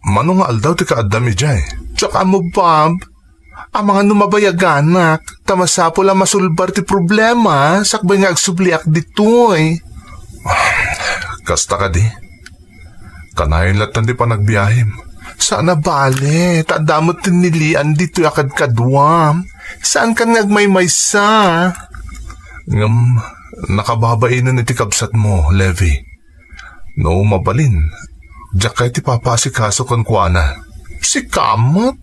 Mano nga aldaw ti kaaddam idiay? Diak ammo, Bob. Amangan no mabayaganak, ta masapul a masulbar ti problema, sakbay nga agsubliak ditoy. Kasta kadi? Kanayon lattan ti panagbiahem. Saan a bale, ta adda met ti ni Lian ditoy a kadkaduam. Saankan nga agmaymaysa. Ngem, nakababainen iti kabsatmo, Levi. No mabalin, diak kayat ti papaasikaso kenkuana. Sika met?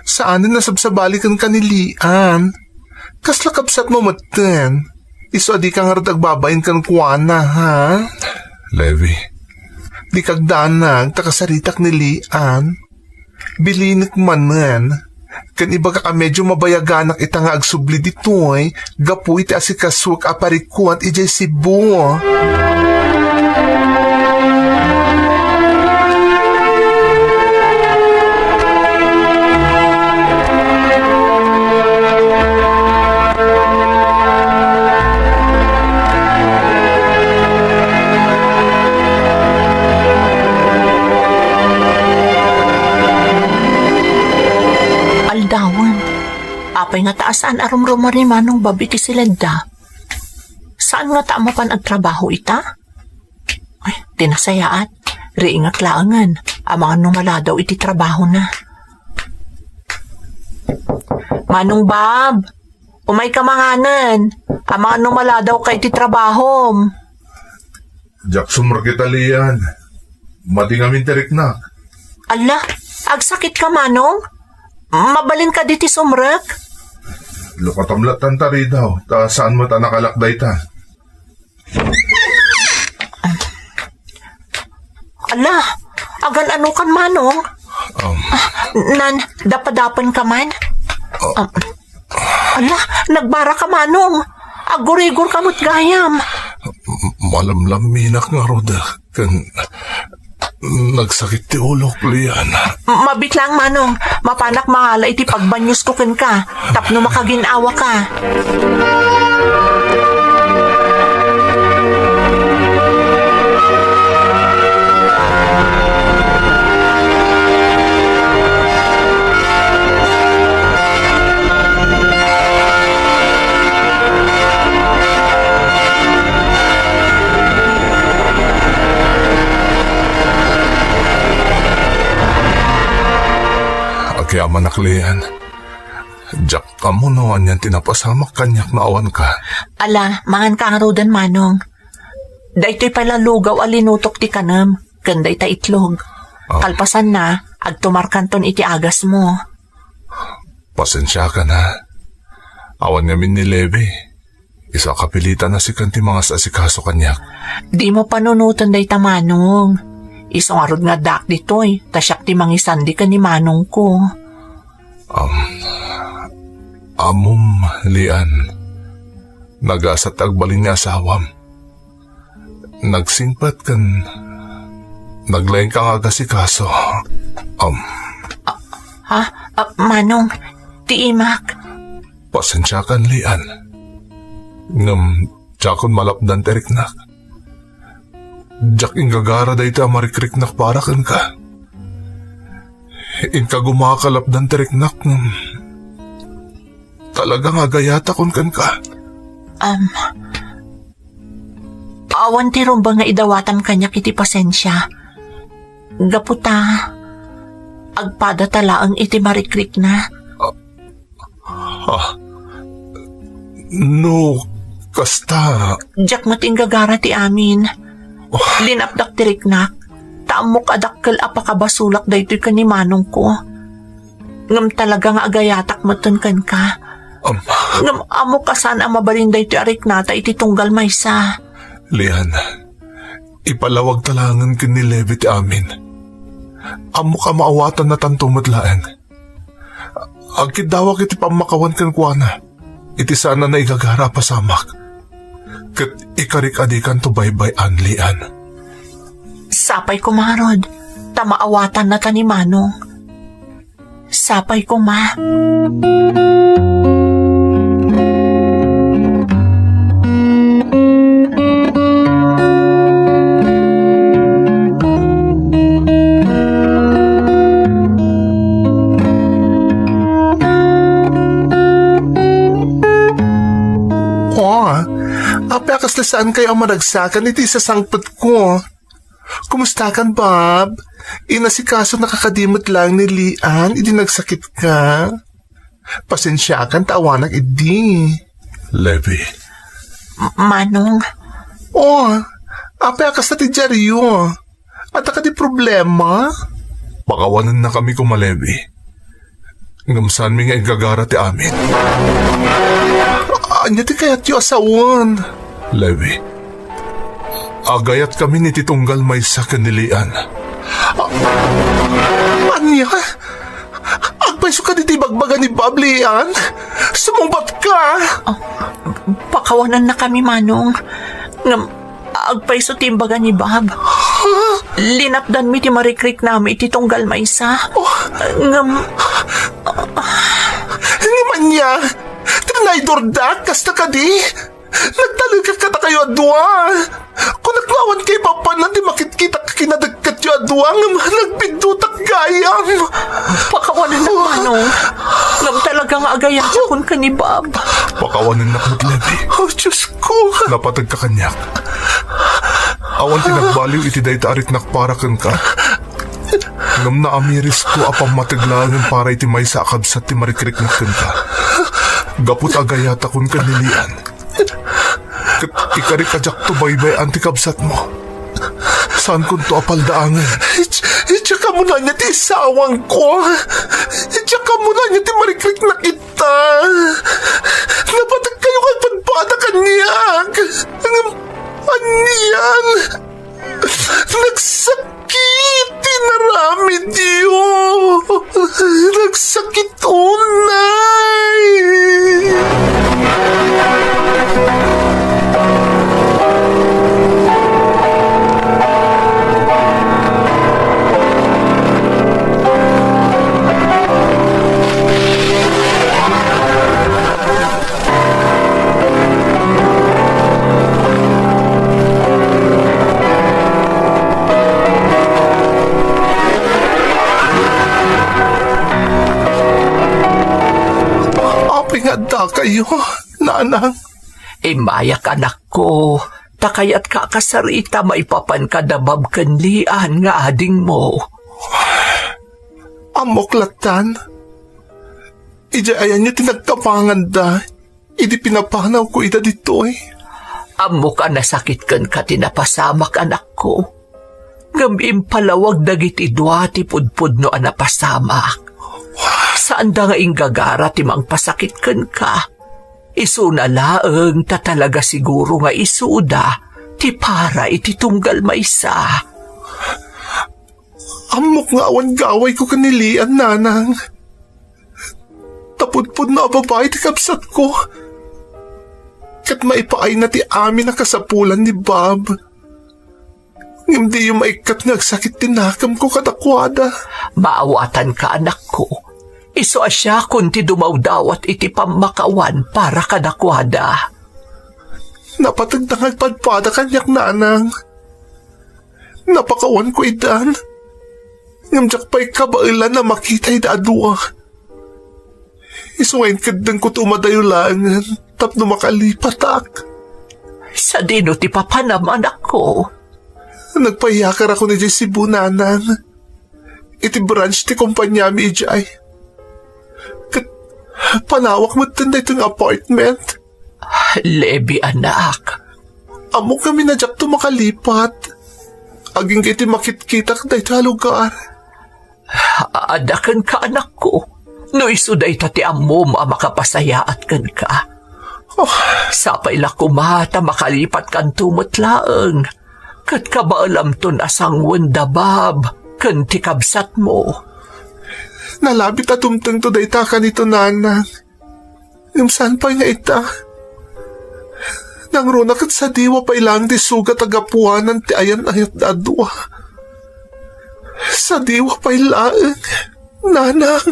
Saanen a sabsabali kenka ni Lian. Kasla kabsatmo metten. Isu a dika ngarud agbabain kenkuana, ha? Levi. Dika agdanag ta kasaritak ni Lian. Bilinek manen. Ken ibagak a medyo mabayaganak ita nga agsubli ditoy gapu iti asikasuek a parikuan idiay Cebu. Aldawen. Apay ngata a saan a rumrumar ni Manong Bob iti siledda? Saan ngata a mapan agtrabaho ita? Ay, ti nasayaat. Riingak laengen. Amangan no maladaw iti trabahona. Manong Bob, umayka manganen. Amangan no maladawka iti trabahom. Diak sumrek ita, Lian. Madi ngamin ti riknak. Alla, agsakitka, Manong? Mabalin kadi ti sumrek? Lukatam lattan ta ridaw, ta saan met a nakalak dayta. Ala, agan-ano kan, Manong? Um, Nan, dapadapen ka man? Um, ala, nagbara ka, Manong. Agurigor ka met gayam. Malamlaminak ngarud ken nagsakit ti ulok, Lian. Mabit lang, Manong. Mapanak mangala iti pagbanyusko kenka tapno makagin-awa ka. Agyamanak, Lian. Diak ammo no anian ti napasamak kaniak no awan ka. Ala, mangan ka ngaruden, Manong. Daytoy pay la lugaw a linutok ti kanem, ken dayta itlog. Ah. Kalpasanna, agtumarkanton iti agasmo. Pasensiakan, ha. Awan ngamin ni Levi. Isu a kapilitan a sikan ti mangas-asikaso kaniak. Dimo panunoten dayta, Manong. Isu ngarud nga addaak ditoy, ta siak ti mangisandi ken ni Manongko. Um, ammom, Lian, nagasat ti agbalin ni asawam. Nagsingpet ken naglaingka nga agasikaso. Um, Ha? Ah, Manong, ti imak. Pasensiakan, Lian. Ngem, diakon malapdan ti riknak. Diak inggagara daytoy a marikriknak para kenka. Inka gumaka lapdan ti riknak, ngem talaga nga agayatakon kenka. Um, awan ti rumbeng nga idawatam kaniak iti pasensia. Gapu ta, agpadata laeng iti marikriknak. Ah, no kasta. Diak met inggagara ti amin. Oh. Linapdak ti riknak, ta ammok a dakkel a pakabasolak daytoy ken ni manongko. Ngem talaga nga agayatak metten kenka. Am- Ngem ammok a saan a mabalin daytoy a riknata iti tunggal maysa. Lian, ipalawagta laengen ken ni Levi ti amin. Ammok a maawatannatanto met laeng. Agkiddawak iti pammakawan kenkuana, iti saan a naigagara a pasamak, ket ikarik a dikanto baybay-an, Lian. Sapay koma ngarud, ta maawatannata ni manong. Sapay koma. Oh, apay a kasla saankayo a maragsakan iti sasangpetko? Kumustakan, Bob? Inasikaso na ka kadi met laeng ni Lian idi nagsakit ka? Pasensiakan ta awanak idi. Levi. M-, Manong. Oh, apay a kasta ti diaryo? Adda kadi problema? Pakawanennakami koma, Levi. Ngem saanmi nga inggagara ti amin. Ania ti kayatyo a sawen? Levi, agayatkamin iti tunggal maysa ken ni Lian. A-, ania? Agpayso kadi ti ibagbaga ni Bob, Lian? Sumungbatka? Ah, pakawanennakami, Manong. Ngem, agpayso ti imbaga ni Bob. Linapdanmi ti marikriknami iti tunggal maysa. Oh. Ngem, ngem ania? Trinaydordak, kasta kadi? Nagtalekak kadakayo a dua. Kunak no awan kay papanan ti makitkitak kinadagkatyo a dua ngem nagpiddotak gayam. Pakawanennak, Manong. Ngem talaga nga agayatakon ken ni Bob. Pakawanennak met, Levi. Oh, Diosko. Napategka kaniak. Awan ti nagbaliw iti dayta a riknak para kenka. Ngem naamirisko a pammateg laengen para iti maysa a kabsat ti marikriknak kenka. Gapu ta agayatakon ken ni Lian. Ket ikarik a diakto baybay-an ti kabsatmo. Saankonto a paldaangen. Iti, iti kamuna niya ti isawangko. Iti kamuna niya ti marikriknak ita. Napategkayo nga agpadpada kaniak. Ngem, anian? Nagsakit ti naramidyo. Nagsakit unay. Apay nga addakayo, nanang? Immayak, anakko, ta kayatka a kasarita maipapan kada Bab ken Lian nga adingmo. Ammok lattan. Idiay ayanyo ti nagkapanganda idi pinapanawko ida ditoy. Ammok a nasakit kenka ti napasamak, anakko. Ngem impalawag dagiti dua ti pudpudno a napasamak. Saanda nga inggagara ti mangpasakit kenka. Isuna laeng ta talaga siguro nga isuda ti para iti tunggal maysa. Ammok nga awan gawayko ken ni Lian, nanang. Ta pudpudno a babai ti kabsatko. Ket maipaayna ti amin a kasapulan ni Bab. Ngem diyo maikkat nga agsakit ti nakemko kadakuada. Maawatanka, anakko. Isu a siakon ti dumawdawat iti pammakawan para kadakuada. Napategda nga agpadpada kaniak, nanang. Napakawanko idan. Ngem diak pay kabaelan a makita ida a dua. Isu nga inkeddengko ti umadayo laengen tapno makalipatak. Sadino ti papanam, anakko? Nagpayakarako idiay Cebu, nanang. Iti branch ti kompaniami idiay. Ket panawak metten daytoy nga apartment. Levi, anak. Ammok ngamin a diakto makalipat. Agingga iti makitkitak daytoy a lugar. Adda kenka, anakko. No isu dayta ti ammom a makapasayaat kenka. Oh. Sapay la koma ta makalipatkanto met laeng. Ket kabaelamton a sanguen da Bab ken ti kabsatmo. Nalabit a tumtengto dayta kanito, nanang. Ngem saan pay nga ita? Nangruna ket sadiwa pay laeng ti sugat a gapuanan ti ayan-ayatda a dua. Sadiwa pay laeng, nanang.